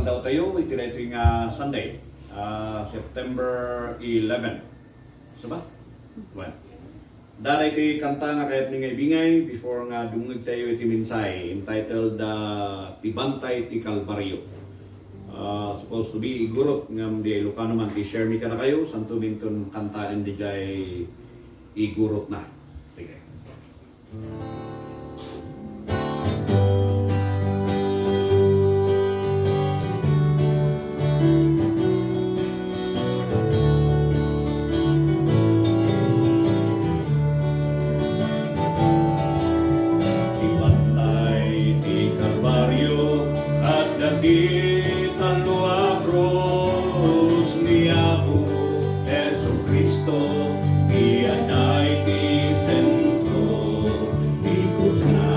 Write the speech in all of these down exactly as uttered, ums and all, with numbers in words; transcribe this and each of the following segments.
Daw tayo iti daytoy nga Sunday, ah, September eleven. Saba? Well, dara iti kanta nga kayatmi nga ibingay before nga dumngeg tayo iti mensahe entitled, ah, Ti Bantay ti Kalbario. Ah, supposed to be Igurot ngem di Ilocano man ti share mi kadakayo, santo minton kantaen diay Igurot na. Sige. Ti bantay ti Kalbario, adda ti tallo a krus ni Apo Jesu-Cristo, ti adda iti sentro. Ti krusna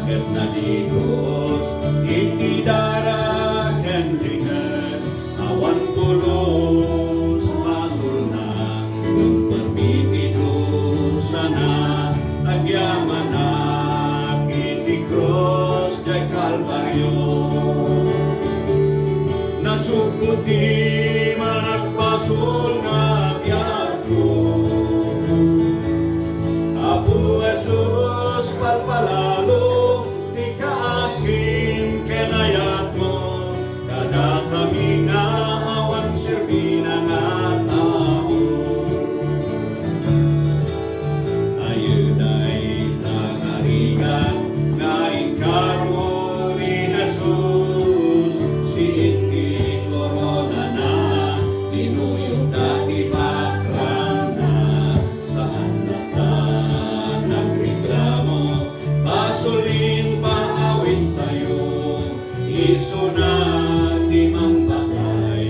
ket nadigos iti dara ken rimet, awan pulos basolna, ngem permi ti dusana, agyamanak iti krus diay Kalbario. Nasubot ti managbasol nga biagko. Apo Jesus, palpalalo ti kaasim ken ayatmo kadakami nga awan serbina nga tao. Ayuda ita nga rigat nga inkaro ni Jesus, saan ti koronana, tinuyokda ti pakrangna, saan latta nagreklamo, basolin paawidtayo. Isuna ti mangpatay,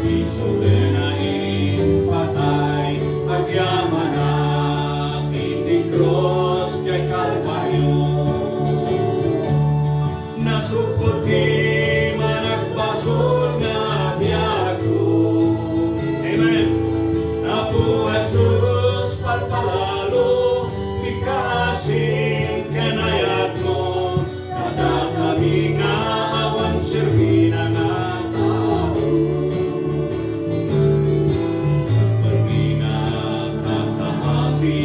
isu ken a impatay, agyamanak iti krus diay Kalbario. Nasubot ti managbasol nga biagko. Amen. Apo Jesus, palpalalo ti kaasim ken ayatmo kadakami nga awan serbina nga tao. Permi nga kakaasi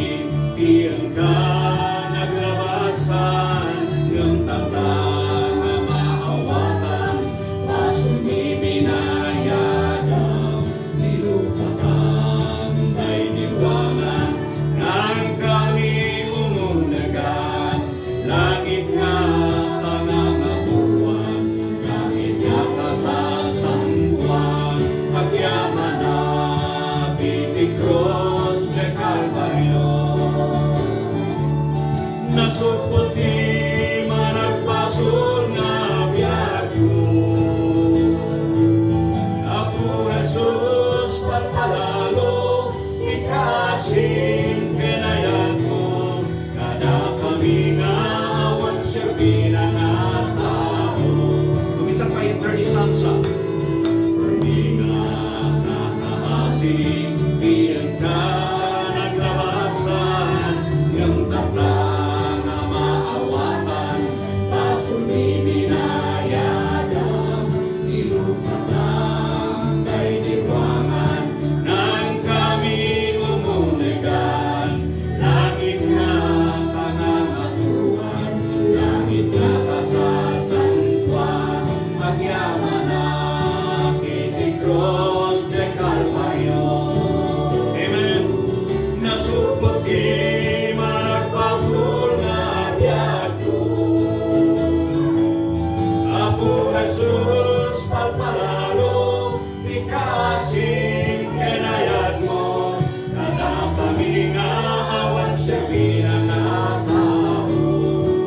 ti inka naglabasan, ngem tapno nga maawatan, basolmi binayadam, nilukatan daydi ruangan, ngem kami umunegan, langit nga panangaturoan, langit nga kasasantoan, agyamanak iti krus diay Kalbario. Nasubot ti managbasol nga biagko. Apo Jesus, palpalalo ti kaasim ken ayatmo kadakami nga awan serbina nga tao. Lumisan pay, attorney Sansa. Permi nga kakaasi ti inka naglabasan, ngem tapno nga maawatan, basolmi binayadam, nilukatan daydi ruangan, ngem kami umunegan, langit nga panangaturoan, langit nga kasasantoan, agyamanak iti krus diay Kalbario. Amen. Nasubot ti managbasol nga biagko. Apo Jesus, palpalalo ti kaasim ken ayatmo kadakami nga awan serbina nga tao.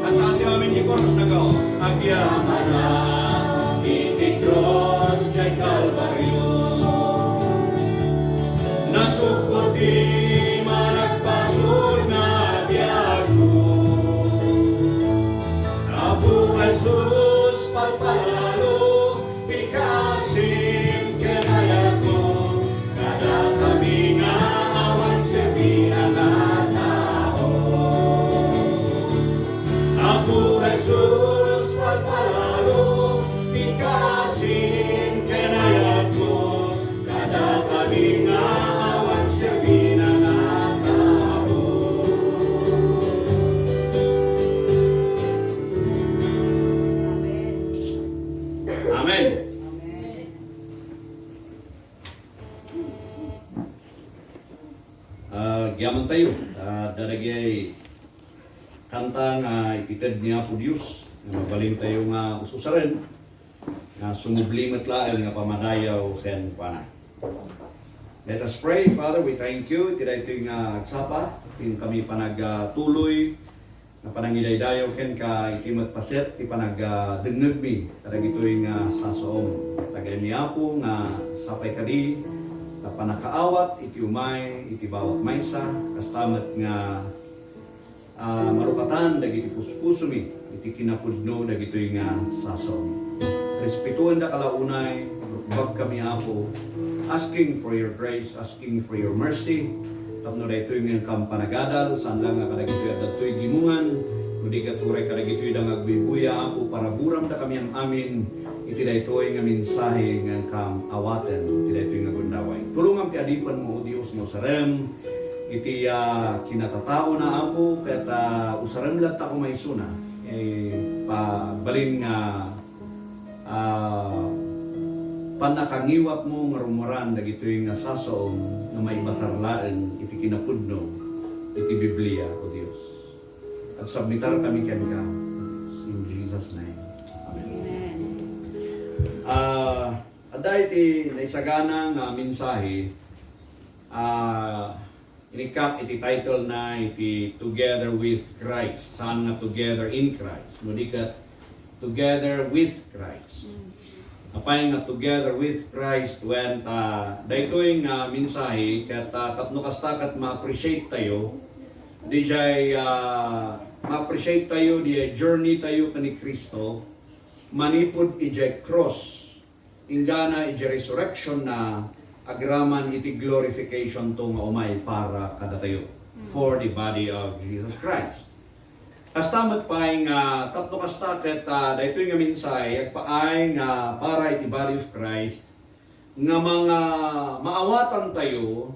Kanta ti amin ti chorus, nagaw. Agyamanak iti krus diay Kalbario. Nasubot ti managbasol nga biagko. Apo Jesus, palpalalo ti kaasim ken ayatmo kadakami nga awan serbina nga tao. Apo Jesus, palpalalo ti kaasim Ah, agyamantayo, ah, dagiti kanta nga ited ni Apo Dios, nga mabalintayo nga ususaren, nga sumubli met laeng nga pamadayaw kenkuana. Let us pray. Father, we thank you iti daytoy nga agsapa, ken kami panagtuloy nga panangidaydayaw kenka iti met paset ti panagdengngegmi kadagitoy nga sasaom. Tagaan mi, Apo, nga sapay kadi ta pannakaawat iti umay iti bawat maysa, kasta met nga, ah, marukatan dagiti puspusomi iti kinapudno dagitoy nga sasaom. Respetoendaka la unay, rugbagkami, Apo, asking for your grace, asking for your mercy, tapno daytoy nga inkam panagadal, saan la nga kadagitoy adda toy gimongan, no di ket uray kadagitoy da nga agbuybuya, Apo, paraburamdakami am-amin iti daytoy nga mensahe nga inkam awaten iti daytoy nga gundaway. Tulongam ti adipenmo, O Dios, nga usarem iti, ah, kinatataona, Apo, ket, ah, usarem latta koma isuna, eh, pa-, balin nga ah, pannakangiwatmo nga rummuar dagitoy nga sasaom nga maibasar laeng iti kinapudno iti Biblia, O Dios. Agsubmitarkami kenka, in Jesus' name. Amen. Amen. Ah, adda iti naisagana nga mensahe, ah, Inikkat iti title na iti Together with Christ, saan nga Together in Christ, no di ket Together with Christ. Mm. Apay nga Together with Christ, wen ta daytoy nga mensahe ket, ah, tapno kasta ket ma-appreciate tayo, dijay, ah, ma-appreciate tayo, dijay journey tayo ken ni Cristo, manipud ijay cross. Inggana iti resurrection na agraman iti glorification to nga umay para kadatayo, for the body of Jesus Christ. Kasta met pay nga tapno kasta ket, ah, daytoy nga mensahe agpaay nga para iti body of Christ nga mga maawatan tayo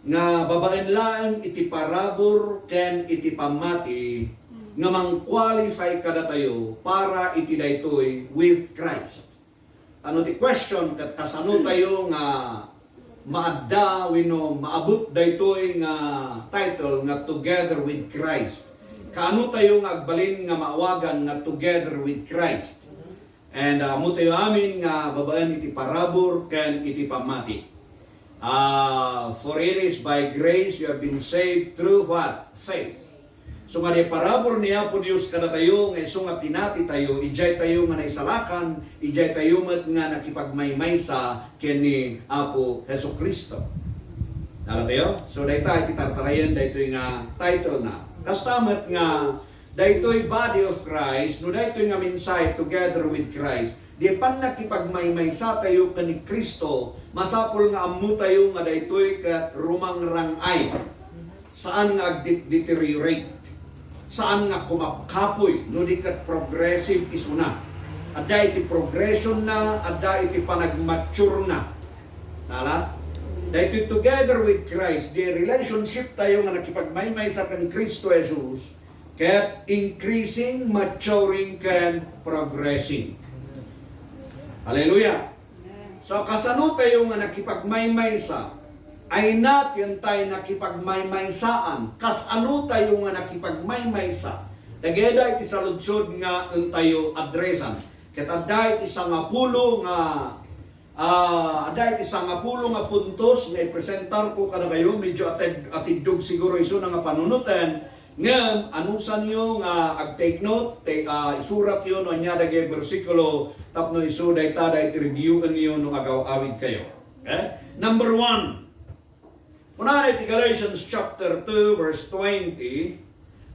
nga babaen laeng iti parabur ken iti pammati nga mang-qualify kadatayo para iti daytoy with Christ. Ano ti question ket kasano tayo nga maadda wenno maabut daytoy nga title nga Together with Christ? Kaano tayo nga agbalin nga maawagan nga Together with Christ? And, ah, ammo tayo amin nga babaen iti parabur ken iti pammati. Ah, "For it is by grace you have been saved through" what? "Faith." So, nga di parabur ni Apo Dios kadatayo nga isu nga pinati tayo, idiay tayo nga naisalakan, idiay tayo met nga nakipagmaymaysa ken ni Apo Jesu-Cristo. Nala tayo? So, dayta iti tartarayan daytoy nga title na. Kasta met nga daytoy body of Christ, no daytoy nga mensahe together with Christ, di pannakipagmaymaysa tayo ken ni Cristo, masapul nga ammo tayo nga daytoy ket rumangrang-ay. Saan nga agde-, deteriorate. Saan nga kumapkapoy, no di ket progressive isuna. Adda iti progression na, adda iti panagmature na. Nala? Daytoy together with Christ, di relationship tayo nga nakipagmaymaysa ken Cristo Jesus, ket increasing, maturing, ken progressing. Hallelujah! So, kasano tayo nga nakipagmaymaysa? Ay na ti entay nakipagmaymaysaan. Kasano tayo nga nakipagmaymaysa? Dageda iti saludsod nga entayo addressan. Ket adda iti sangapulo nga Ah, adda iti sangapulo nga puntos nga ipresentarko kadakayo, medyo ated-, atiddog siguro isuna nga panunoten, ngem anusanyo nga ag-take note, ta-, ah, isuratyo no ania dagiti bersikulo tapno isu dayta dagiti reviewenyo no agaw-awidkayo. Okay? Number one, kunana iti Galatians chapter two, verse twenty,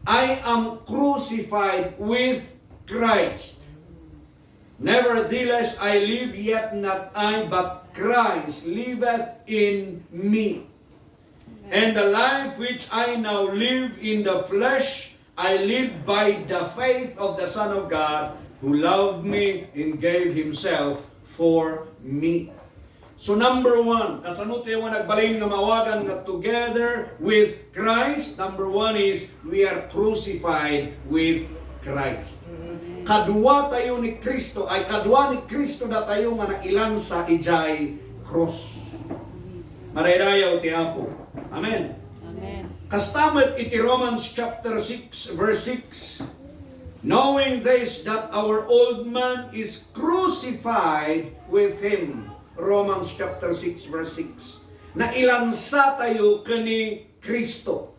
"I am crucified with Christ. Nevertheless, I live, yet not I, but Christ liveth in me. And the life which I now live in the flesh, I live by the faith of the Son of God, who loved me and gave himself for me." So, number one, kasano tayo nga nagbalin nga maawagan nga together with Christ? Number one is, we are crucified with Christ. Kadua tayo ni Cristo, ay, kadua ni Cristo datayo nga nailansa idiay krus. Madaydayaw ti Apo. Amen. Amen. Kasta met iti Romans chapter six, verse six, "Knowing this, that our old man is crucified with him." Romans chapter six, verse six. Nailansa tayo ken ni Cristo.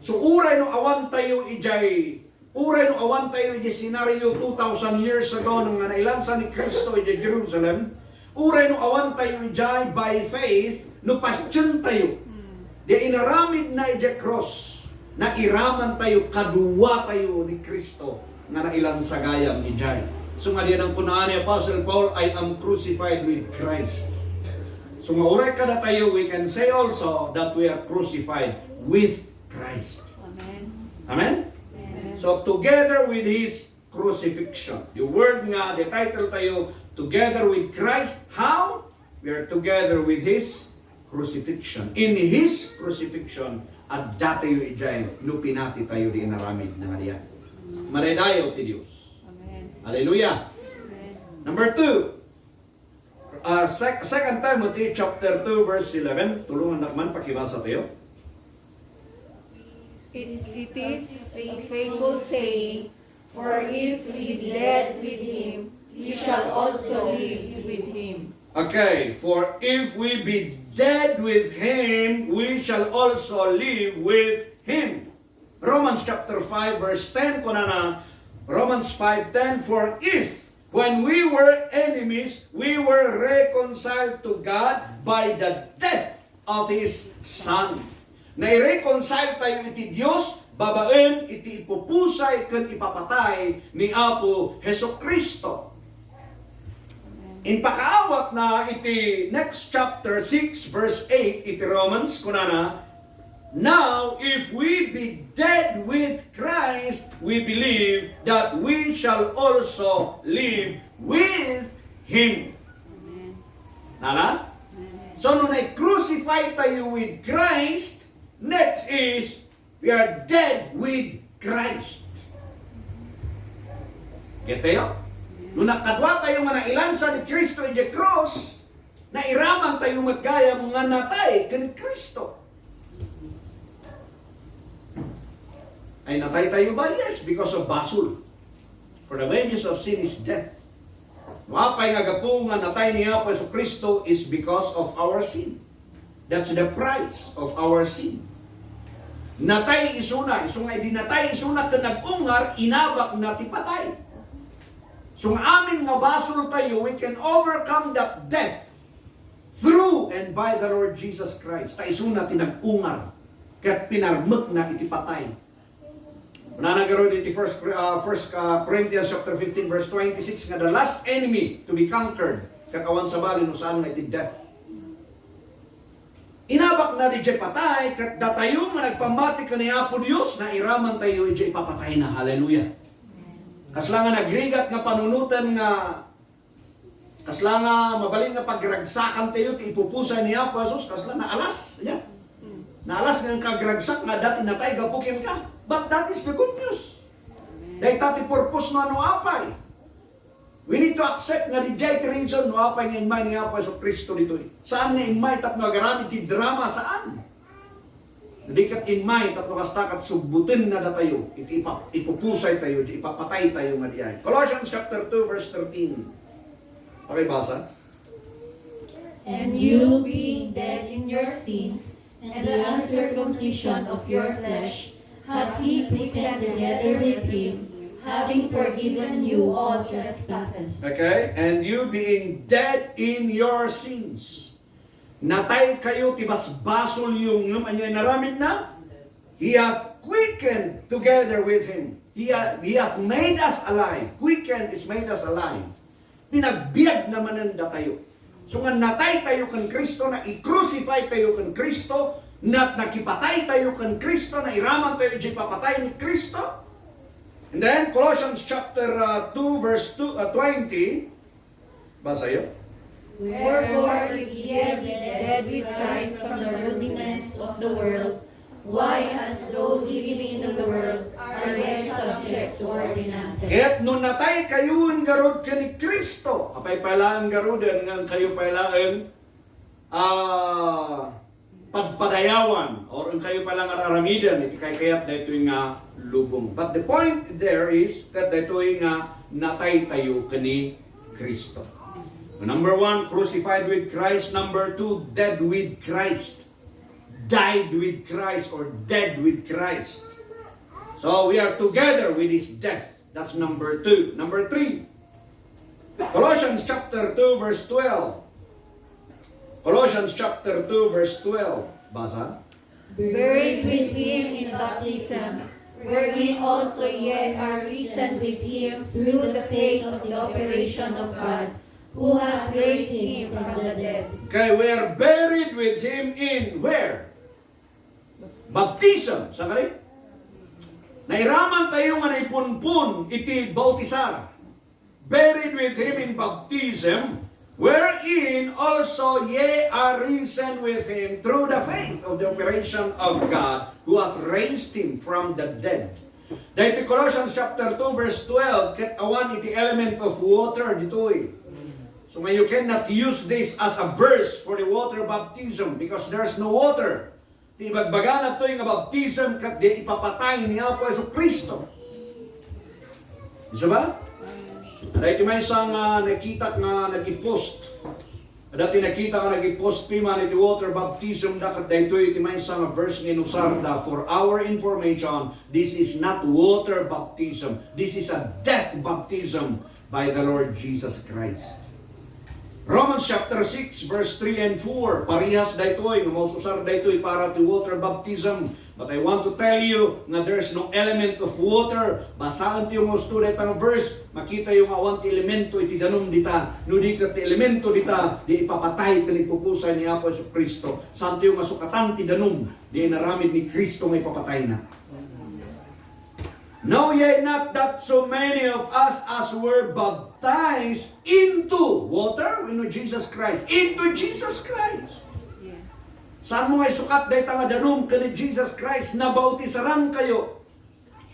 So, uray no awan tayo idiay, uray no awan tayo idiay scenario two thousand years ago, nga nailansa ni Cristo idiay Jerusalem, uray no awan tayo idiay by faith, no patien tayo, di inaramid na idiay cross, nairaman tayo, kadua tayo ni Cristo nga nailansa gayam idiay. So nga diyan ang kunaan ni Apostle Paul, "I am crucified with Christ." So nga uray kadatayo, we can say also that we are crucified with Christ. Amen. Amen? Amen. So together with His crucifixion. The word nga, the title tayo, "Together with Christ." How? We are together with His crucifixion. In His crucifixion, adda tayo idiay no pinati tayo di inaramid na nga diyan. Madaydayaw ti Dios. Amen. Hallelujah. Amen. Number two, uh, sec- Second Timothy chapter two, verse eleven. Tulungan nak man, pakibasa tayo. It is a faithful saying, "For if we be dead with him, we shall also live with him." Okay, "For if we be dead with him, we shall also live with him." Romans chapter five, verse ten, kunana, Romans five ten, "For if, when we were enemies, we were reconciled to God by the death of His Son." Naireconcile tayo iti Dios babaen iti ipupusay ken ipapatay ni Apo Jesu-Cristo. Impakaawatna iti next chapter six, verse eight, iti Romans, kunana, "Now, if we be dead with Christ, we believe that we shall also live with Him." Amen. Nala? Amen. So, no na-crucify tayo with Christ, next is, we are dead with Christ. Get tayo? No nakadua tayo nga nailansa ni Cristo idiay cross, nairaman tayo met gayam nga natay ken Cristo. Ay, natay tayo ba? Yes, because of basol. "For the wages of sin is death." No apay nga gapu nga natay ni Apo Jesu-Cristo is because of our sin. That's the price of our sin. Natay isuna, isu nga idi natay isuna ken nag-ungar, inabakna ti patay. So nga amin nga basol tayo, we can overcome that death through and by the Lord Jesus Christ. Ta isuna ti nag-ungar ket pinarmekna iti patay. Kunana ngarud iti First, ah, First, ah, Corinthians chapter fifteen, verse twenty-six, nga the last enemy to be conquered, ket awan sabali no saan nga iti death. Inabakna diay patay, ket datayo nga nagpammati ken ni Apo Dios, nairaman tayo idiay ipapatayna. Hallelujah. Kasla nga nagrigat nga panunoten nga Kasla nga mabalin nga pagragsakan tayo ti ipupusay ni Apo Jesus, kasla naalas, ya. Naalas nga kagragsak nga adda ti natay gapu kenka. But that is the good news. Dayta ti purpose no, no apay. We need to accept nga diay ti reason no apay nga immay ni Apo Jesu-Cristo ditoy. Saan nga immay tapno agaramid ti drama, saan. Di ket immay tapno kasta ket subbutenna datayo iti ipa-, ipupusay tayo, iti ipapatay tayo nga diay. Colossians chapter two, verse thirteen. Pakibasa. And you, being dead in your sins and the uncircumcision of your flesh, hath he quickened together with him, having forgiven you all trespasses. Okay? And you, being dead in your sins. Natay kayo ti basbasolyo, ngem ania inaramidna? He hath quickened together with him. He ha-, he hath made us alive. Quicken is made us alive. Pinagbiag na manen datayo. So nga natay tayo ken Cristo, na-crucify tayo ken Cristo, na nakipatay tayo ken Cristo, nairaman tayo di papatay ni Cristo. And then Colossians chapter, uh, two, verse two, uh, twenty, Basayo. Wherefore, if ye be dead with Christ from the rudiments of the world, why, as though living in the world, are ye subject ordinances. Ket no nataykayon garud ken ni Cristo, apay pay laeng garuden nga kayo pay laeng, ah, padpadayawan, or kayo pay laeng ar-aramiden iti kaykayat daytoy nga lubong. But the point there is that daytoy nga nataytayo ken ni Cristo. Number one, crucified with Christ. Number two, dead with Christ. Died with Christ or dead with Christ. So we are together with his death. That's number two. Number three, Colossians chapter two, verse twelve. Colossians chapter two, verse twelve. Basa. Buried with him in baptism, wherein also ye are risen with him through the faith of the operation of God, who hath raised him from the dead. Okay, we are buried with him in where? Baptism, sakali? Nairaman tayo nga naipunpon iti bautisar. Buried with him in baptism, wherein also ye are risen with him through the faith of the operation of God, who hath raised him from the dead. Daytoy Colossians chapter two, verse twelve, ket awan iti element of water ditoy. So nga you cannot use this as a verse for the water baptism because there's no water. Ti ibagbagana toy nga baptism ket di ipapatay ni Apo Jesu-Cristo. Isu ba? Ada iti maysa nga nakita nga nag-post. Ada ti nakita nga nag-post piman iti water baptism da ket daytoy iti maysa nga verse nga inusar da. For our information, this is not water baptism. This is a death baptism by the Lord Jesus Christ. Romans chapter six, verse three and four, parehas daytoy, nga maus-usar daytoy para ti water baptism. But I want to tell you nga there's no element of water. Basaentayo nga usto dayta nga verse, makitayo nga awan ti elemento iti danum dita. No di ket ti elemento dita, di ipapatay ken ipupusay ni Apo Jesu-Cristo. Saantayo nga sukatan ti danum, di inaramid ni Cristo nga ipapatayna. Know ye not that so many of us as were baptized into water? We know Jesus Christ. Into Jesus Christ. Saan mo nga isukat dayta nga danum ken ni Jesus Christ? Nabautisaran kayo.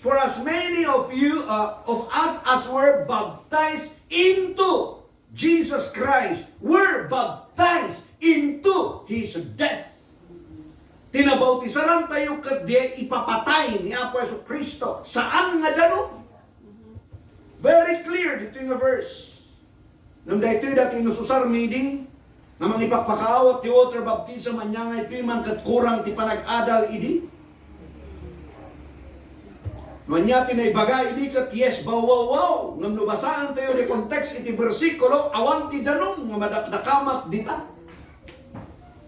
For as many of you, uh, of us as were baptized into Jesus Christ were baptized into his death. Ti nabautisaran tayo ket di ipapatay ni Apo Jesu-Cristo. Saan nga danum? Very clear ditoy nga verse. Ngem daytoy dati inususar mi idi nga mangipakpakaawat ti water baptism, ania nga ipiman ket kurang ti panag-adal idi? No ania ti naibaga idi ket yes, baw, wow, wow. Ngem no basaentayo ti context iti bersikulo, awan ti danum nga madakdakamat dita.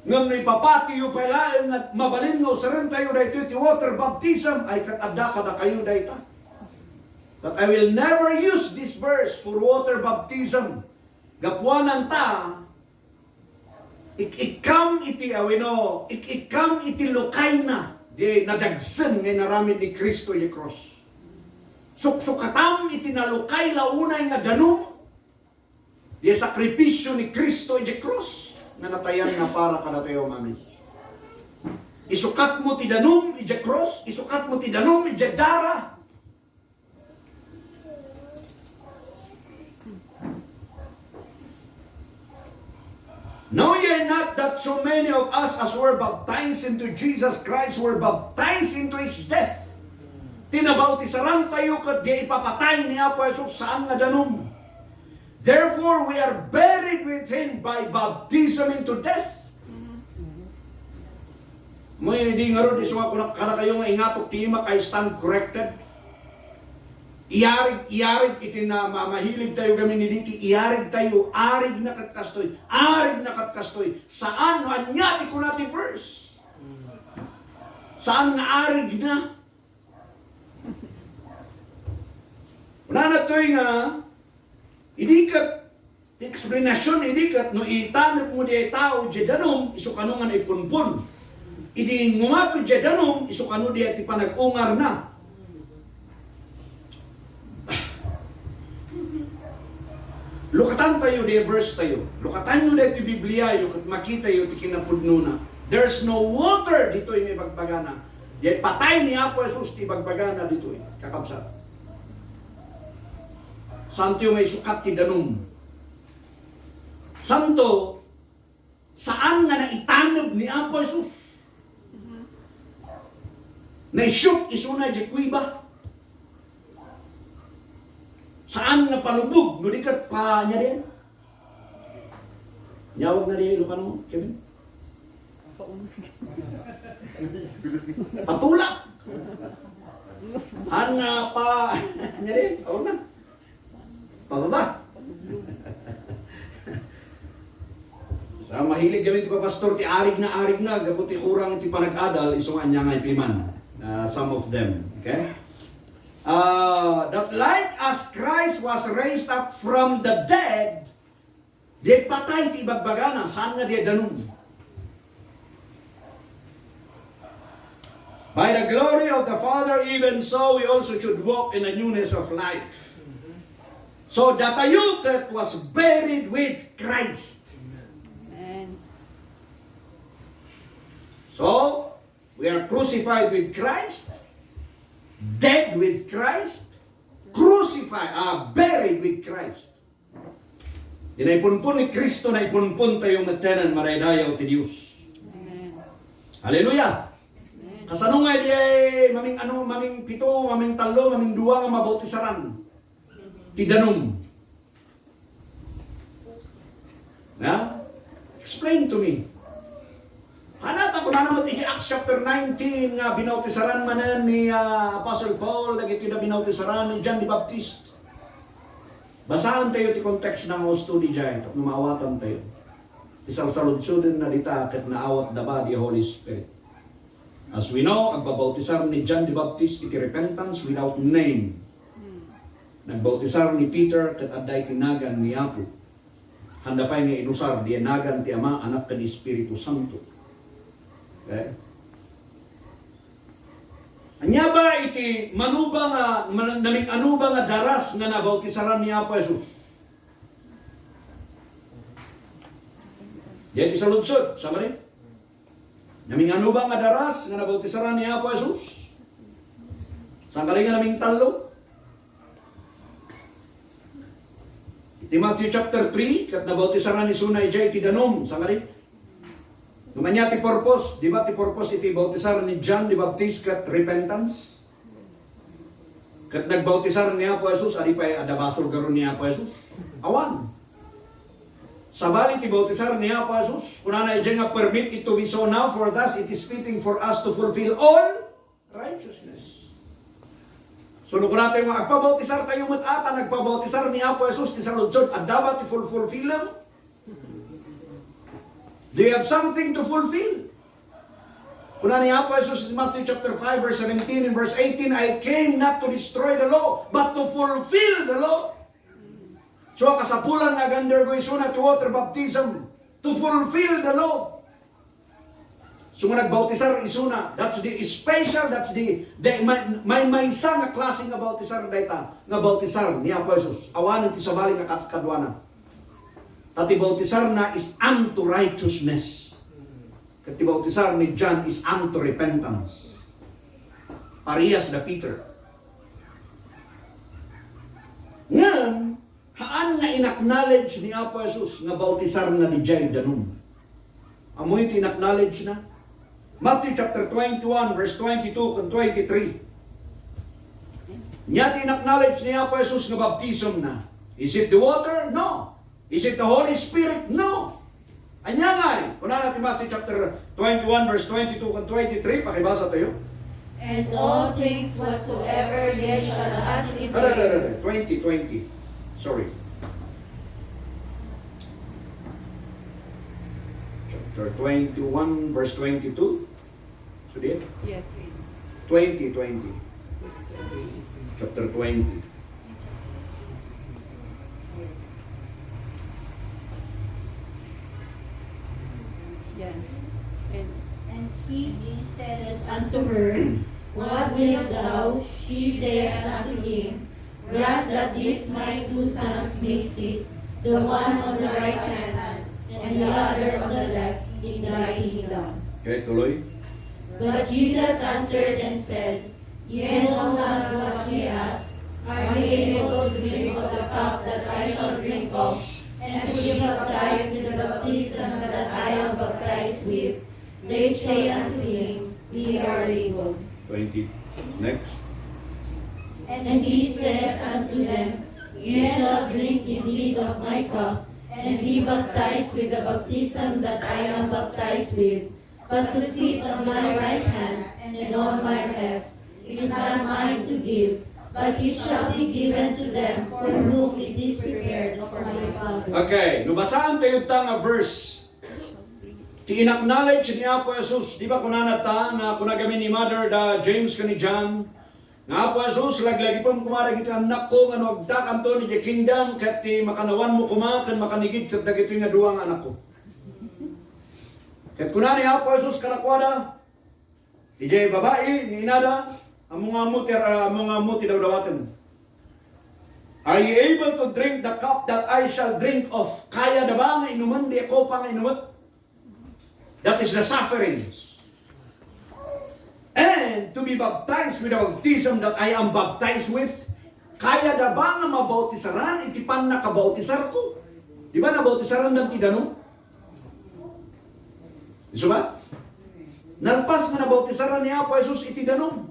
Ngem no ipapatiyo pay laeng nga mabalin nga usarentayo daytoy ti water baptism, ay ket adda kadakayo dayta. But I will never use this verse for water baptism. Gapuanan ta, ik-ikkam iti, a wenno, ik-ikkam iti lukayna, di nadagsen nga inaramid ni Cristo iti krus. Suksukatam iti nalukay la unay nga danum, di sakripisio ni Cristo iti krus nga natayanna para kadatayo amin. Isukatmo ti danum iti krus, isukatmo ti danum iti dara. Know ye not that so many of us as were baptized into Jesus Christ were baptized into his death? Ti nabautisaran tayo ket di ipapatay ni Apo Jesus saan nga danum. Therefore, we are buried with him by baptism into death. Mo, idi ngarud, isu nga kunak-, kadakayo nga ingatok ti imak, I stand corrected. Iyarig, iyarig iti na-, ma-, mahilig tayo gamin idi ti iyarig tayo, arig na ket kastoy, arig na ket kastoy. Saan, no ania ti kuna ti verse? Saan nga arig na? Kunana toy nga, idi ket, ti eksplanasyon idi ket no itanepmo diay tao diay danum, isu kano nga naipunpon. Idi ngumato diay danum, isu kano diay ti panag-ungarna. Lukatan tayo diay verse tayo. Lukatanyo diay ti Bibliayo ket makitayo ti kinapudnona. There's no water ditoy nga ibagbagana. Diay patay ni Apo Jesus ti ibagbagana ditoy, kakabsat. Santo nga isukat ti danum. Santo, saan nga naitaneb ni Apo Jesus. Naisuk isuna idiay kuweba. Saan nga palubog, no di ket pa-, ania diay? Nyawag na diay Ilocano, Kevin? Patulak. Saan nga pa-, ania diay? Awan na. Pababa. Sa mahilig kami ti papastor, ti arig na, arig na, gapu ti kurang ti panag-adal, isu nga ania nga ipiman. Ah, some of them, okay? Ah, that like as Christ was raised up from the dead, di patay ti ibagbagana, saan nga di danum. By the glory of the Father, even so we also should walk in the newness of life. So, datayo ket was buried with Christ. Amen. So, we are crucified with Christ, dead with Christ, crucified, ah, buried with Christ. Di naipunpon ni Cristo, naipunpon tayo metten madaydayaw ti Dios. Amen. Hallelujah! Amen. Kasano nga di ay maming ano, maming pito, maming tallo, maming dua nga mabautisaran ti danum? Na? Explain to me. Hanata, kunana met iti Acts chapter nineteen nga binautisaran manen ni, ah, Apostle Paul, dagitoy na binautisaran ni John the Baptist. Basaen tayo ti context na nga usto diay, tapno maawatan tayo. Ti salsaludsoden na dita ket naawat da ba di Holy Spirit. As we know, agbabautisar ni John the Baptist iti repentance without name. Nagbautisar ni Peter ket adda iti nagan ni Apo. Handa pay nga inusar di nagan ti Ama, Anak, ken Espiritu Santo. Okay? Ania ba iti manuba nga, man-, naming-anuba nga daras nga nabautisaran ni Apo Jesus? Diay ti saludsod, sangkari? Naming-anuba nga daras nga nabautisaran ni Apo Jesus? Sangkari nga naming tallo? Iti Matthew chapter three, ket nabautisaran isuna idiay iti danum, sangkari? Ngem ania ti purpose? Di ba ti purpose iti bautisar ni John the Baptist ket repentance? Ket nagbautisar ni Apo Jesus, adi pay adda basol garo ni Apo Jesus? Awan. Sabali ti bautisar ni Apo Jesus, kunana idiay nga, "Permit it to be so now, for thus it is fitting for us to fulfill all righteousness." So, no kunatayo nga agpabautisar tayo met ata, nagbabautisar ni Apo Jesus ti saludsod, adda ba ti fulfulfillem? Do you have something to fulfill? Kuna ni Apo Jesus in Matthew chapter five, verse seventeen and verse eighteen, "I came not to destroy the law, but to fulfill the law." So, kasapulan nga ag-undergo isuna ti water baptism to fulfill the law. So, nga nagbautisar isuna, that's the special, that's the, the may, may maysa nga klase nga bautisar dayta, nga bautisar ni Apo Jesus. Awanen ti sabali nga kad-, kaduana. Ta ti bautisarna is unto righteousness. Ket ti bautisar ni John is unto repentance. Parehas da Peter. Ngem, haan nga in-acknowledge ni Apo Jesus nga bautisarna didiay danum. Ammoyo ti in-acknowledge na? Matthew chapter twenty-one, verse twenty-two ken twenty-three. Ania ti in-acknowledge ni Apo Jesus nga baptism na? Is it the water? No. Is it the Holy Spirit? No. Ania ngay? Kunana ti Matthew chapter twenty-one, verse twenty-two ken twenty-three, pakibasa tayo. "And all things whatsoever ye shall ask in Ada, ada, ada, ada. Twenty, twenty. Sorry. Chapter twenty-one, verse twenty-two. So, di? Yes. Twenty, twenty. Chapter twenty. Yan. And And he said unto her, "What wilt thou?" She saith unto him, "Grant that these my two sons may sit, the one on the right hand, and the other on the left, in thy kingdom." Okay, tuloy. But Jesus answered and said, "Ye know not what ye ask. Are ye able to drink of the cup that I shall drink of, and to be baptized with the baptism that I am baptized with? They say unto him, We are able. Twenty. Next. And he saith unto them, Ye shall drink indeed of my cup, and be baptized with the baptism that I am baptized with, but to sit on my right hand and on my left is not mine to give, but it shall be given to them for whom it is prepared of my Father. Okay, no basaentayo ta nga verse, ti in-acknowledge ni Apo Jesus, di ba kunana ta, nga kuna kami ni Mother da James ken ni John, nga, "Apo Jesus, laglagipem koma dagiti annakko nga no agdakanto idiay kingdom, ket ti makanawanmo koma ken makanigid ket dagitoy nga dua nga anakko." Ket kuna ni Apo Jesus kadakuada, idiay babai nga inada, "Ammo nga ammo ti, ah, ammo nga ammo ti dawdawatem. Are ye able to drink the cup that I shall drink of?" Kayada ba nga inumen diay kopa nga inumek? That is the sufferings. And to be baptized with the baptism that I am baptized with. Kayada ba nga mabautisaran iti pannakabautisarko? Di ba nabautisaran da iti danum? Isu ba? Nalpas nga nabautisaran ni Apo Jesus iti danum.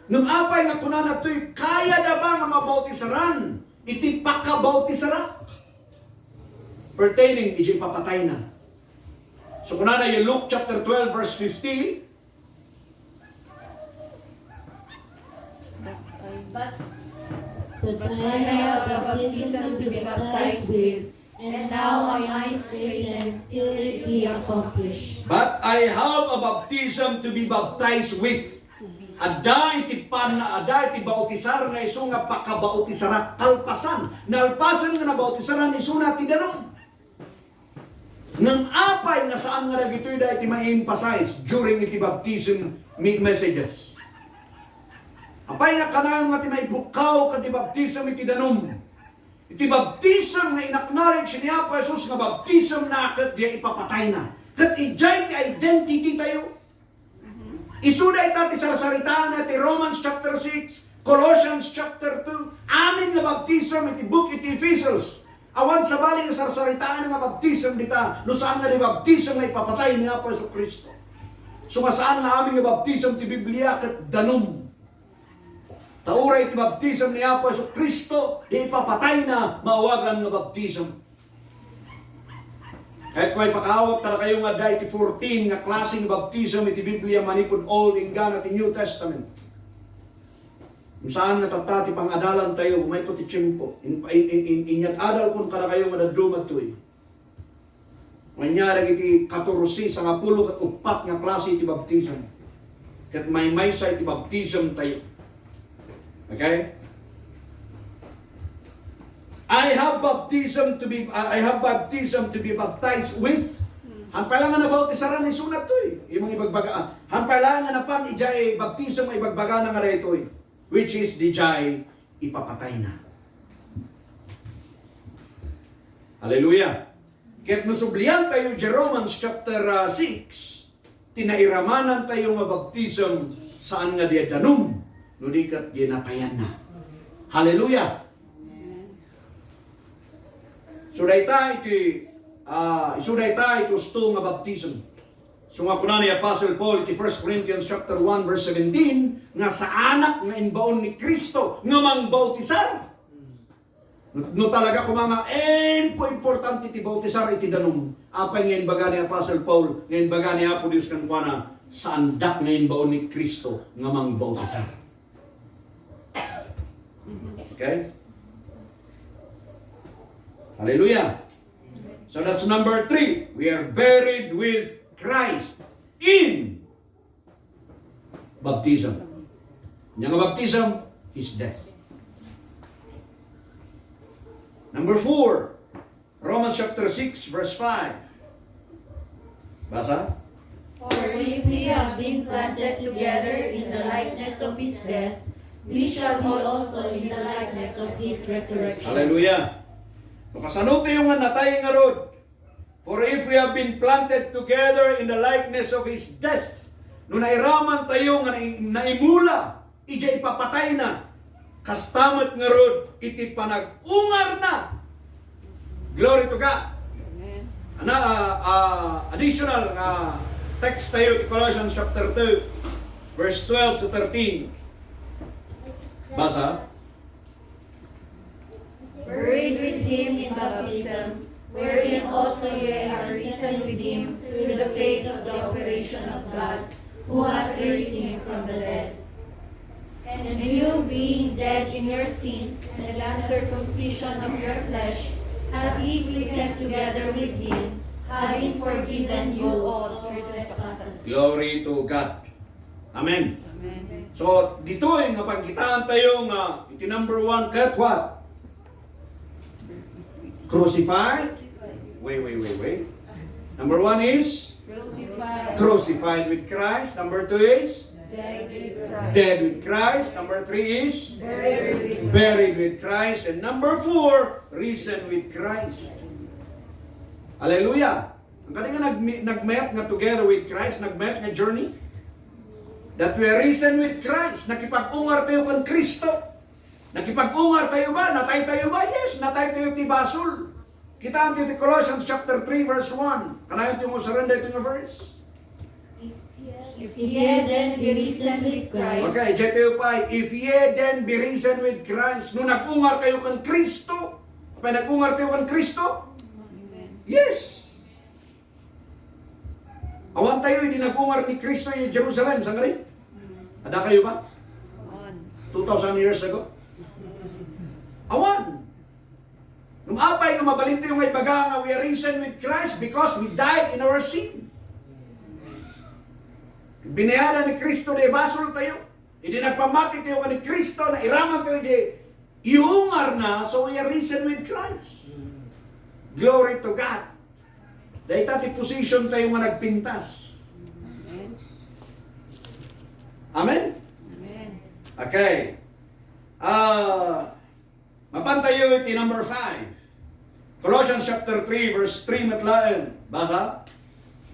Ngem apay nga kunana toy, "Kayada ba nga mabautisaran iti pakabautisara?" Pertaining iti ipapatayna. So, kunana, Luke chapter twelve, verse fifty. But, but I have a baptism to be baptized with, and now I must wait until it be accomplished. But I have a baptism to be baptized with. Adda iti pan-, adda iti bautisar nga isu nga pakabautisarak kalpasan. Nalpasen nga nabautisaran isuna ti danum. Ngem apay nga saan nga dagitoy da iti ma-emphasize during iti baptism me-, messages? Apay nga kanayon nga ti maipukkaw ket ti baptism iti danum? Iti baptism nga in-acknowledge ni Apo Jesus nga baptism na ket diay ipapatayna. Ket idiay ti identity tayo. Isu dayta ti sarsaritaanna ti Romans chapter six, Colossians chapter two, amin nga baptism iti book iti Ephesus. Awan sabali nga sarsaritaanna nga baptism dita, no saan nga di baptism nga ipapatay ni Apo Jesu-Cristo. So nga saan nga amin nga baptism ti Biblia ket danum. Ta uray ti baptism ni Apo Jesu-Cristo, di ipapatayna maawagan nga baptism. Kayatko nga ipakaawat kadakayo nga adda iti fourteen nga klase nga baptism iti Biblia manipud Old inggana ti New Testament. Saan nga tatta ti pangadalantayo, mayto ti tiempo. In, in, in, in, inyat-adalkon kadakayo nga dadduma ditoy. Ania dagiti katorse, sangapulo ket uppat nga klase ti baptism. Ket maymaysa iti baptism tayo. Okay? I have baptism to be, I have baptism to be baptized with. Haan pay la nga nabautisaran isuna toy. Imong ibagbaga, ah, haan pay la nga napan idiay baptism nga ibagbagana nga daytoy, which is didiay ipapatayna. Hallelujah. Ket no subliantayo diay Romans chapter, ah, six, ti nairamanantayo nga baptism, saan nga diay danum, no di ket diay natayanna. Hallelujah! So, dayta iti, ah, isu dayta iti usto nga baptism. So nga kuna ni Apostle Paul iti First Corinthians chapter one, verse seventeen, nga saanak nga imbaon ni Cristo nga mangbautisar. No, no talaga koma nga impo-, importante ti bautisar iti danum, apay nga imbaga ni Apostle Paul, nga imbaga ni Apo Dios kenkuana, "Saandak nga imbaon ni Cristo nga mangbautisar." Okay? Hallelujah. So that's number three. We are buried with Christ in baptism. Ania nga baptism? His death. Number four, Romans chapter six, verse five. Basa? For if we have been planted together in the likeness of his death, we shall be also in the likeness of his resurrection. Hallelujah. No kasano tayo nga natay ngarud? For if we have been planted together in the likeness of his death, no nairaman tayo nga nai-, naimula idiay ipapatayna, Kasta met ngarud iti panag-ungarna. Glory to God. Amen. Ana, ah, ah, additional nga text tayo ti Colossians chapter two, verse twelve to thirteen. Basa. Buried with him in baptism, wherein also ye are risen with him through the faith of the operation of God, who hath raised him from the dead. And you, being dead in your sins and the uncircumcision of your flesh, hath he quickened together with him, having forgiven you all your trespasses. Glory to God. Amen. Amen. So, ditoy nga pagkitaan tayo nga iti number one, ket what? Crucified? Wait, wait, wait, wait. Number one is Crucified. Crucified with Christ. Number two is Dead with Christ. Dead with Christ. Number three is Buried with Buried with Christ. And number four, risen with Christ. Hallelujah. Ang kani nga nagmi- nagmayat nga together with Christ, nagmayat nga journey, that we are risen with Christ. Nakipag-ungar tayo kan Kristo. Nakipag-ungar tayo ba? Natay tayo ba? Yes, natay tayo ti basol. Kitaan tayo ti Colossians chapter three, verse one. Kanayon ti mo surrender ito nga verse. If ye then be risen with Christ. Okay, diyan tayo pa. If ye then be risen with Christ. No nag-ungar kayo kan Kristo. Apay nag-ungar tayo kan Kristo? Amen. Yes. Awan tayo, hindi nag-ungar ni Kristo yung Jerusalem. Saan ka rin? Ada kayo ba? Amen. Two thousand years ago? Awan. Nung apay, nung mabalin tayo nga ibaga nga we are risen with Christ because we died in our sin. Binayaran ni Kristo na ibasol tayo. Hindi nagpamati tayo ni Kristo, na iraman tayo di iungar na, so we are risen with Christ. Glory to God. Dahil ti position tayo nga nagpintas. Amen? Amen. Okay. Ah, mapan tayo iti number five. Colossians chapter three, verse three met laeng. Basa?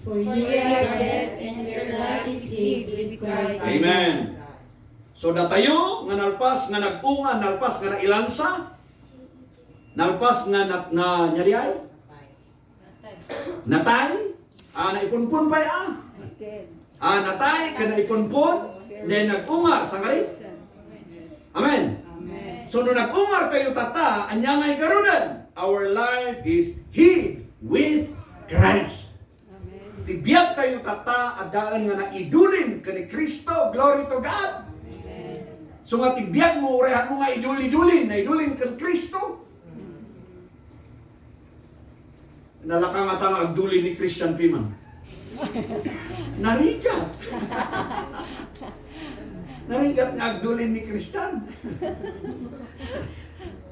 For ye are dead, and your life is hid with Christ. Amen. So, datayo nga nalpas nga nag-unga, nalpas nga nailansa, nalpas nga nat-, na, nya di ay? Natay? Ah, naipunpon pay, ah. Dead. Ah, natay, ken naipunpon, then nag-ungar, sangkari? Amen. Amen. So, no nag-ungar tayo tata, anya nga igaruden? Our life is hid with Christ. Amen. Ti biag tayo tata, adaen nga naidulin ken ni Kristo. Glory to God. Amen. So nga ti biag mo, urehan mo nga idul-idulin, naidulin ken Kristo. Nalaka nga ta nga agdulin ni Christian Piman. Narigat. Narigat nga agdulin ni Christian.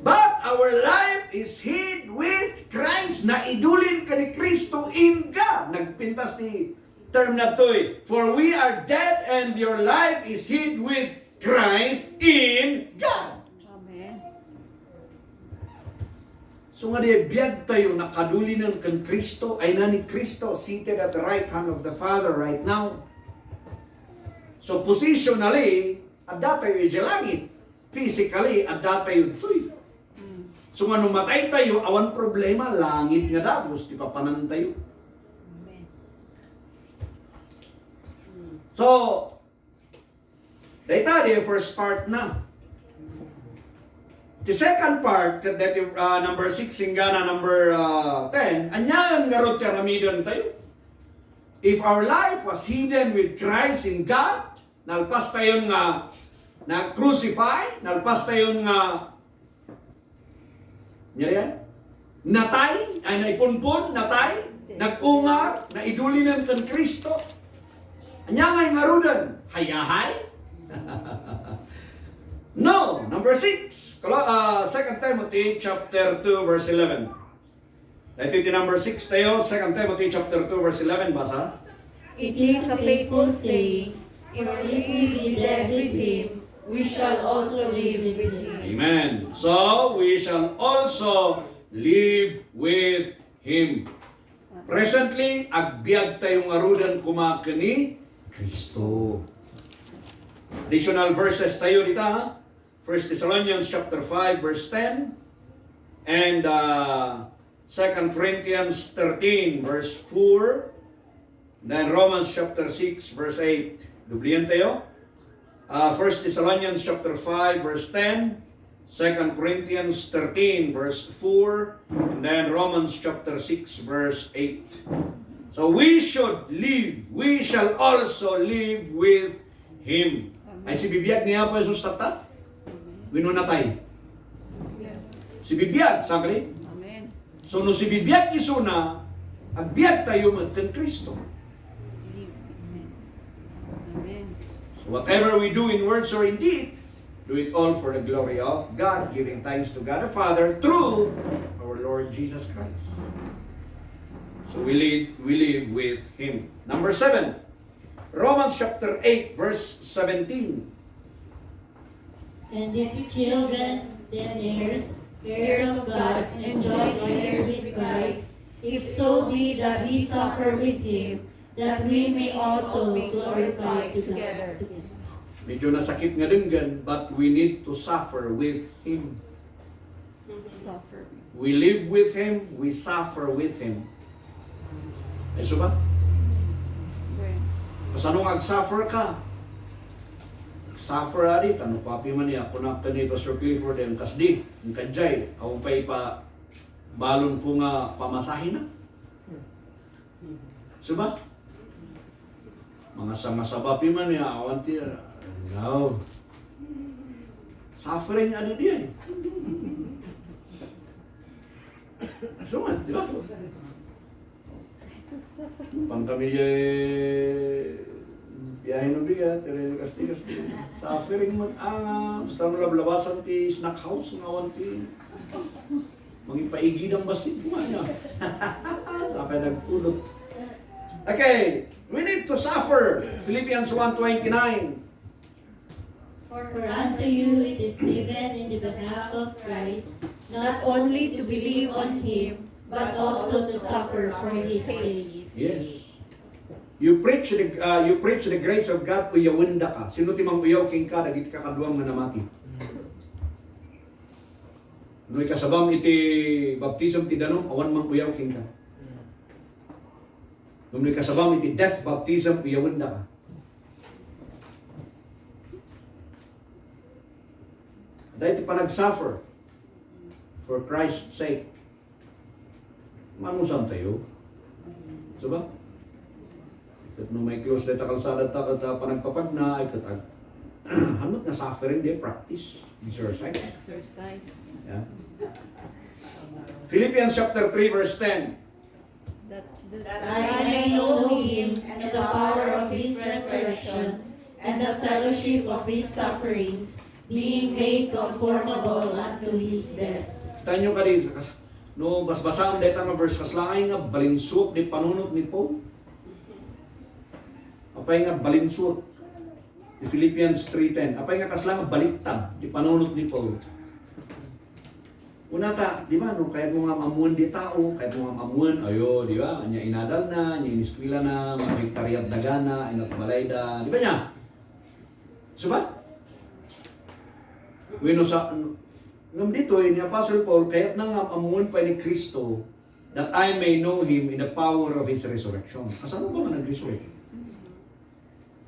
But our life is hid with Christ. Naidulin ka ni Kristo in God. Nagpintas ti term na to eh. For we are dead and your life is hid with Christ in God. Amen. So nga di biag tayo nakadulinen ken Kristo, ay na ni Kristo, seated at the right hand of the Father right now. So positionally, adda tayo idiay langit. Physically, adda tayo ditoy. So nga no matay tayo, awan problema, langit nga dagus ti papanan tayo. So, dayta di first part na. Ti second part, ket deti, ah, number six, inggana number, ah, ten, aniaen ngarud ti aramiden tayo? If our life was hidden with Christ in God, nalpas tayon nga na-crucify, nalpas tayon nga Ngem, natay, ay naipunpon, natay, nag-ungar, naidulinen ken Cristo. Ania nga ingaruden? Hayahay? No, number six. Kala-, ah, Second Timothy chapter two, verse eleven. Ito ti number six tayo, Second Timothy chapter two, verse eleven, basa. It is a faithful saying, if we be dead with him, we shall also live with him. Amen. So, we shall also live with him. Presently, agbiag tayo ngaruden koma ken ni Cristo. Additional verses tayo dita, ha? First Thessalonians chapter five, verse ten, and, uh, Second Corinthians thirteen, verse four, then Romans chapter six, verse eight. Dublihan tayo. Uh, First Thessalonians chapter five, verse ten, Second Corinthians thirteen, verse four, and then Romans chapter six, verse eight. So we should live, we shall also live with Him. Amen. Ay, sibibiag ni Apo Jesus tatta? Amen. Wenno natay? Amen. Sibibiag, sangre? Amen. So, no sibibiag isuna, agbiag tayo met ken Cristo. Amen. Amen. So, whatever we do in words or in deed, do it all for the glory of God, giving thanks to God the Father through our Lord Jesus Christ. So we live, we live with Him. Number seven, Romans chapter eight, verse seventeen. And if children, then heirs, heirs of God, and joint heirs with Christ, if so be that we suffer with him, that we may also be glorified together. Medyo nasakit nga denggen, but we need to suffer with him. Suffer. We live with him, we suffer with him. Ay, isu ba? Right. Kasano nga ag-suffer ka? Suffer, adi, tano ko api man ya, kuna ken ni Pastor Clifford, ang kasdi, ang kadjay, awan pay pa balon ko nga pamasahe na. Isu ba? Mga sanga-saba pi man ya, awan ti, no. Suffering adi diay. Isu man, di ba? Pangkami diay, biyahe no biya, pero kasti, kasti. Suffering man, ah, basta malablabasan ti snack house, nga awan ti Mangipaigid ang bassit ko nga niya. Sa akin nagpulot. Okay, we need to suffer. Philippians one twenty-nine. For unto you it is given in the behalf of Christ, not only to believe on him, but also to suffer for his sake. Yes. You preach the, uh, you preach the grace of God, uyawendaka. Sino ti manguyaw kenka dagiti kakaduam nga namati? No ikasabam iti baptism ti danum, awan manguyaw kenka. Ngem no ikasabam iti death baptism, uyawendaka. Dayta ti panag-suffer for Christ's sake. Manusan tayo. Isu ba? Ket no mai-close dayta kalsada ta, ket, ah, panagpapagna, ay ket ag-, han met nga suffering, di practice, exercise. Exercise. Yeah. Philippians chapter three, verse ten. That, that I may know him and the power of his resurrection and the fellowship of his sufferings, being made conformable unto his death. Tayo kadi, kas-, no, basbasaen dayta nga verse, kasla nga balinsuot ti panunot ni Paul. Apay nga balinsuot? Ti Philippians three ten. Apay nga kasla nga baliktad ti panunot ni Paul? Una ta, di ba, no, kayat mo nga maammoen di tao, kayat mo nga maammoen, ayo, di ba, ania inadalna, ania iniskwelana, mano ti kariatdagana, inat balayda, di ba nia? Isu ba? Wenno sa, ngem ditoy ni Apostle Paul, kayatna nga maammoen pay ni Cristo, that I may know him in the power of his resurrection. Kasano ba nga nag-resurrect?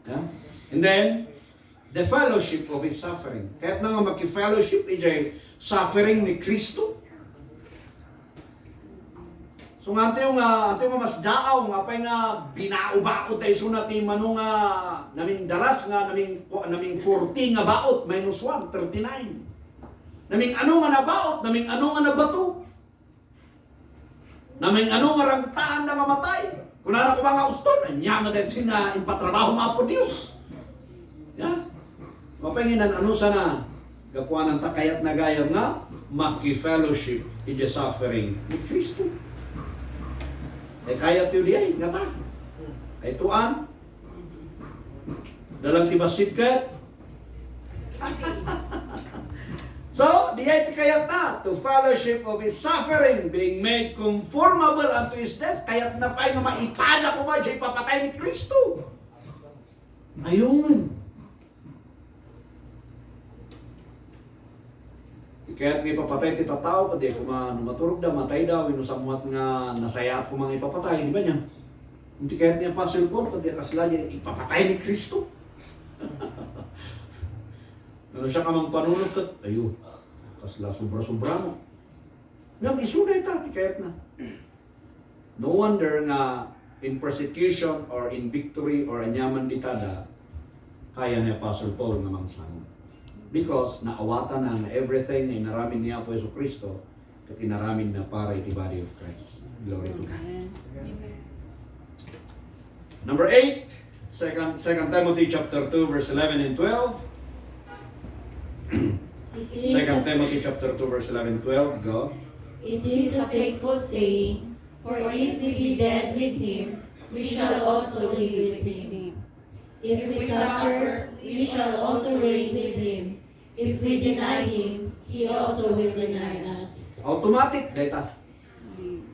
Ha? And then, the fellowship of his suffering. Kayatna nga maki-fellowship idiay suffering ni Cristo. So nga, antayo nga, antayo nga masdaaw nga apay nga binaobaot tayo isuna ti mano nga naming daras nga naming, naming forty nga baot, minus one, thirty-nine. Naming ano nga nabaot, naming ano nga nabato. Naming ano nga ragtaanda nga matay. Kunana koma nga uston, ania met daytoy nga impatrabaho nga Apo Dios. Ya? Mapay nga inan-ano sana, gapuanan ta kayatna gayam nga maki-fellowship iti suffering ni Cristo. Ay kayatyo diay, ngata? Ay tuan? Dalan ti bassit ket? So, diay ti kayatna, to fellowship of his suffering, being made conformable unto his death. Kayatna pay nga maipada koma diay ipapatay ni Cristo. Ayun. Kayat nga ipapatay ti tattao, ket di koma no maturogda, matayda, wenno sammuat nga nasayaat koma nga ipapatay, di ba niya? Iti kayat ni Apostle Paul, ket di kasla di ipapatay ni Cristo. Ano siya ka mangpanunot ket, ayo, kasla sobra-sobra mo. Ngem isu dayta ti kayatna. No wonder nga in persecution or in victory or aniaman dita da, kaya ni Apostle Paul nga mangsango. Because naawatan na nga everything nga inaramid ni Apo Jesu-Cristo, ket inaramid na para iti body of Christ. Glory to God. Amen. Amen. Number eight, Second, Second Timothy chapter two, verse eleven and twelve. It is Second a, Timothy chapter two, verse eleven, twelve, go. It is a faithful saying, "For if we be dead with him, we shall also live with him. If we suffer, we shall also reign with him. If we deny him, he also will deny us." Automatic, dayta.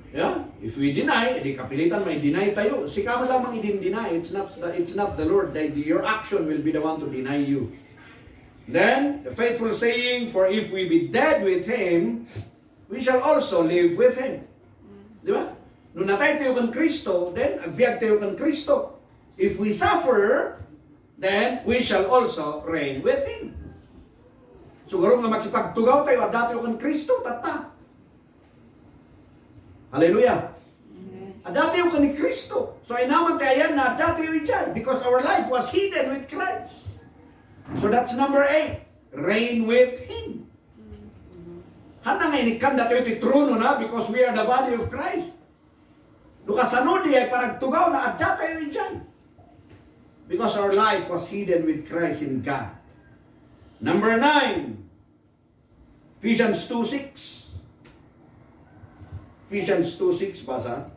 Yeah? If we deny, di kapilitan may deny tayo. Sika mo lamang i-deny. It's not the, it's not the Lord. The, your action will be the one to deny you. Then, the faithful saying, "For if we be dead with him, we shall also live with him." Di ba? No natay tayo kan Cristo, then agbiag tayo kan Cristo. If we suffer, then we shall also reign with him. Siguro nga makipagtugaw tayo, adda tayo kan Cristo, tatta. Hallelujah. Amen. Adda tayo kan Cristo. So, inaman ti ayan na adda tayo idiay, because our life was hidden with Christ. So, that's number eight. Reign with Him. Hanna nga inikkanda tayo ti trono na because we are the body of Christ. No kasano di ay panagtugaw na adda tayo idiay. Because our life was hidden with Christ in God. Number nine, Ephesians two six. Ephesians two six, basa.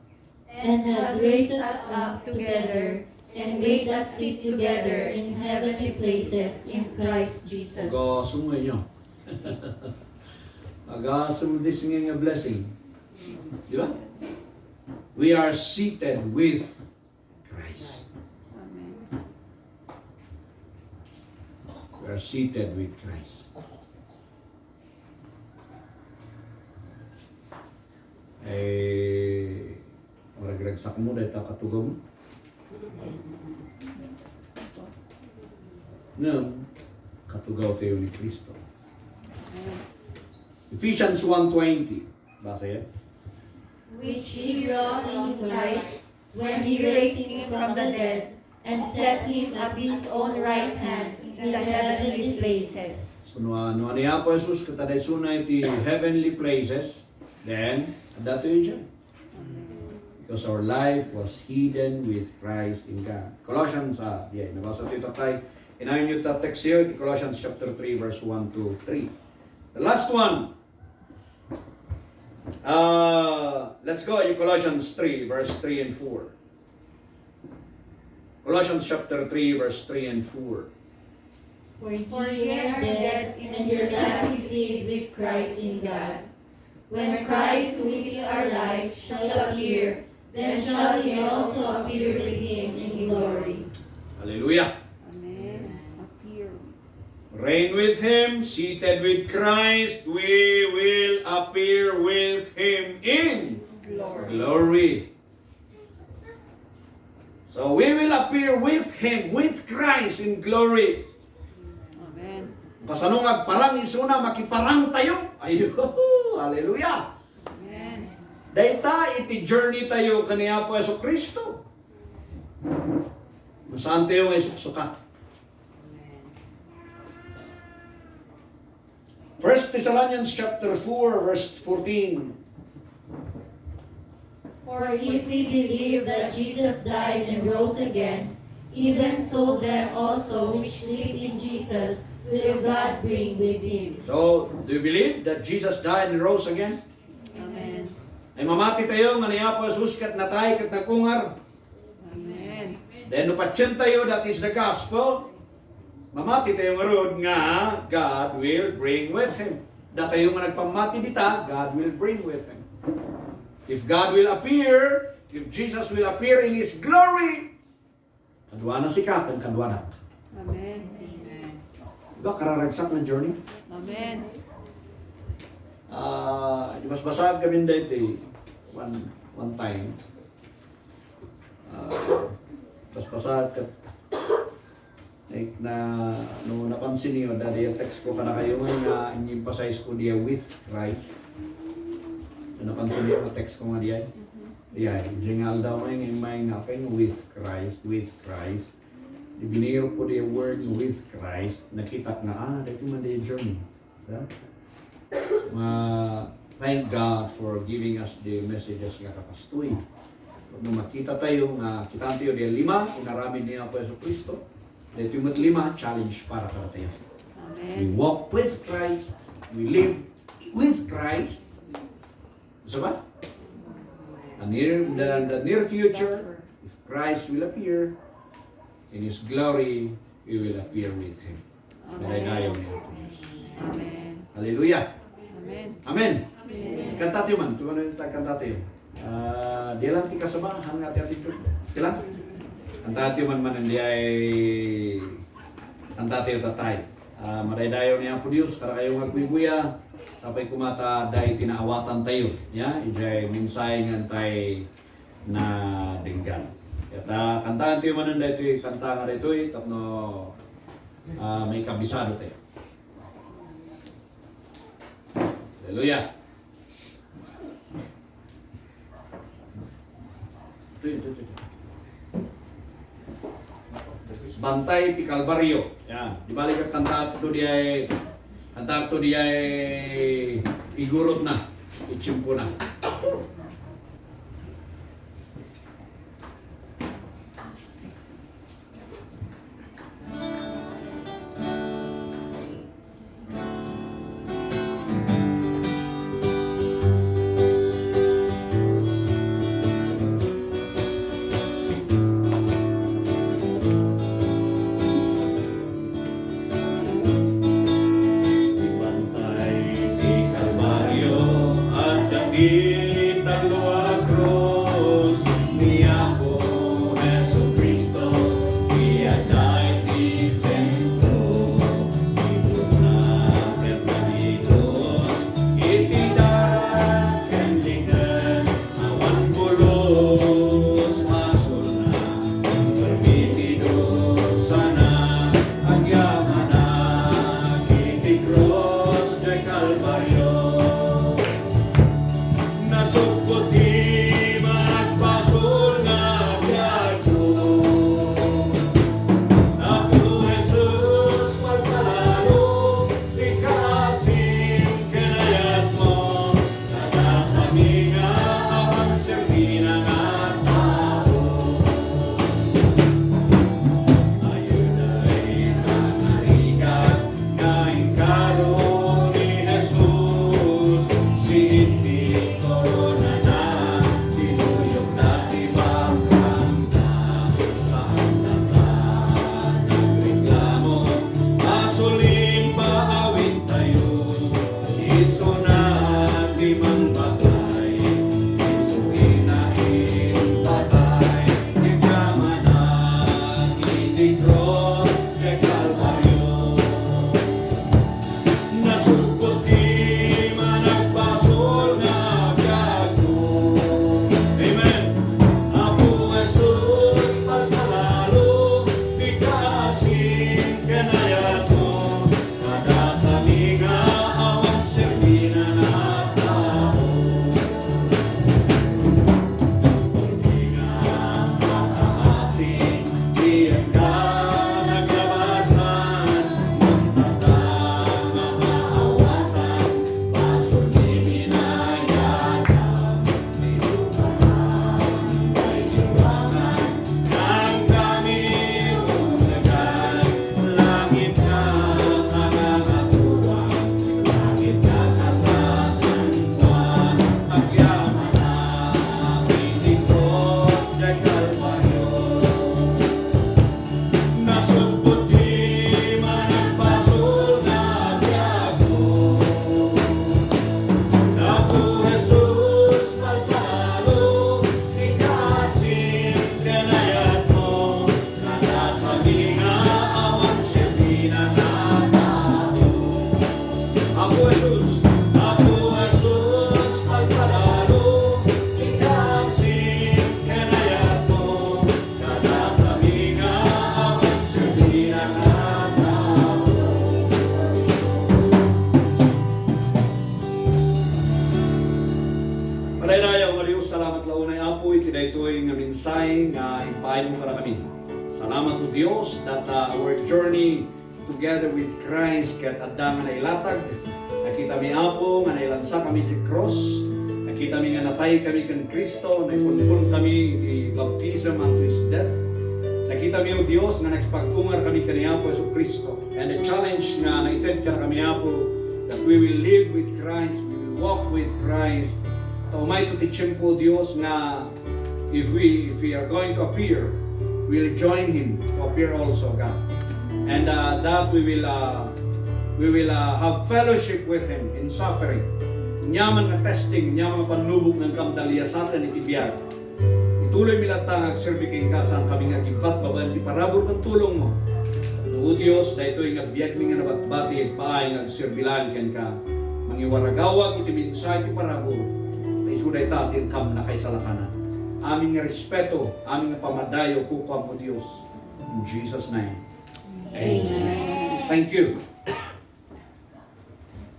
And have raised us up together and made us sit together in heavenly places in Christ Jesus. Agasem nga inyo. Agasem this nga blessing. Di ba? We are seated with Christ. Amen. We are seated with Christ. Eh, maragragsak mo dahil ta katugaw mo. Ngem, katugaw tayo ni Cristo. Ephesians one twenty. Basa yan. Which he brought in Christ when he raised him from the dead and set him at his own right hand in the heavenly places. So, no, no, ni Apo Jesus, ket adda isuna iti heavenly places, then, adda tayo dyan. Because our life was hidden with Christ in God. Colossians, ah, yeah, nabasa tayo, tatay. Inayon niyo ta text here, Colossians chapter three, verse one to three. The last one. Uh, let's go, Colossians three, verse three and four. Colossians chapter three, verse three and four. For ye are dead, and your life is hid with Christ in God. When Christ, who is our life, shall appear, then shall ye also appear with him in glory. Hallelujah. Amen. Appear. Reign with him, seated with Christ, we will appear with him in glory. Glory. So we will appear with him, with Christ in glory. Amen. Kasano nga agparang isuna, makiparang tayo? Ayo, hallelujah. Amen. Dayta iti journey tayo ken ni Apo Jesu-Cristo. Saan tayo nga isuksukat? First Thessalonians chapter four, verse fourteen. For if we believe that Jesus died and rose again, even so them also which sleep in Jesus will God bring with him. So, do you believe that Jesus died and rose again? Amen. Ay mamati tayo nga ni Apo Jesus ket natay ket nag-ungar. Amen. Then, no patien tayo, that is the gospel. Mamati tayo ngarud nga God will bring with him. Datayo nga nagpammati dita, God will bring with him. If God will appear, if Jesus will appear in His glory, kaduana sika ken kaduanak. Amen. Diba, kararagsak nga journey? Amen. Ah, di basbasaak kami daytoy one, one time. Ah, basbasaak ket, like, na, no napansin niyo, daydi a text ko kadakayo nga, nga in-emphasize ko diay with Christ. No napansin niyo, a text ko nga diay? Diay, diay nga aldaw nga, nga, nga, nga, with Christ, with Christ. Di binirok ko diay word nga with Christ, nakitak nga, ah, daytoy man diay journey. Yeah? Ma-, thank God for giving us the messages nga kastoy. No makita tayo nga, kitaentayo diay lima, inaramid ni Apo Jesu-Cristo. Daytoy met lima, challenge para kadatayo. We Amen. Walk with Christ, we live with Christ. Gusto ba? And near, the, the near future, if Christ will appear, in His glory, we will appear with Him. Amen. Madaydayaw ni Apo Dios. Amen. Hallelujah. Amen. Amen. Amen. Kantatayo man, tumanon ta kantatayo. Ah, di lang ti kasaba, han nga ti attitude. Okay lang? Kantatayo man man, diay kantatayo tatay. Ah, madaydayaw ni Apo Dios, kadakayo nga agbuy-buya, sapay koma ta adda ti naawatantayo. Ya, idiay mensahe nga intay nadenggan. Ket, ah, kantaentayo manen daytoy kanta nga daytoy tapno, ah, maikabisado tayo. Hallelujah. Ito, ito, ito. Bantay ti Kalbario. Yan. Di balik at kantato diay, kantato diay igurot na. Itsimpo na. Ibantay ti Kalbario, adda kita Ipaaymo kadakami. Salamat, O Dios, that, uh, our journey together with Christ ket adda nga nailatag. Nakitami, Apo, nga nailansa kami ti cross. Nakitami nga natay kami ken Cristo, naipunpon kami ti baptism unto His death. Nakitami, O Dios, nga nakipag-ungar kami ken ni Apo Jesu-Cristo. And the challenge nga naited kadakami, Apo, that we will live with Christ, we will walk with Christ. Ta umayto ti tiempo, Dios, nga if we, if we are going to appear, we'll join Him to appear also, God. And, uh, that we will, uh, we will, uh, have fellowship with Him in suffering. Ania man nga testing, ania man nga pannubok nga inkam, daliasaten iti biag. Ituloymi latta nga agserbi kenka, saankami nga agibbat babaen ti parabur ken tulongmo. O Dios, daytoy nga biagmi nga nabatbati, agpaay nga agserbi laeng kenka. Mangiwaragawag iti mensahe ti parabur. Ta isu dayta ti inkam nakaisalakan. Amin nga respeto, amin nga pamadayo, kukuam, O Dios. In Jesus' name. Amen. Thank you.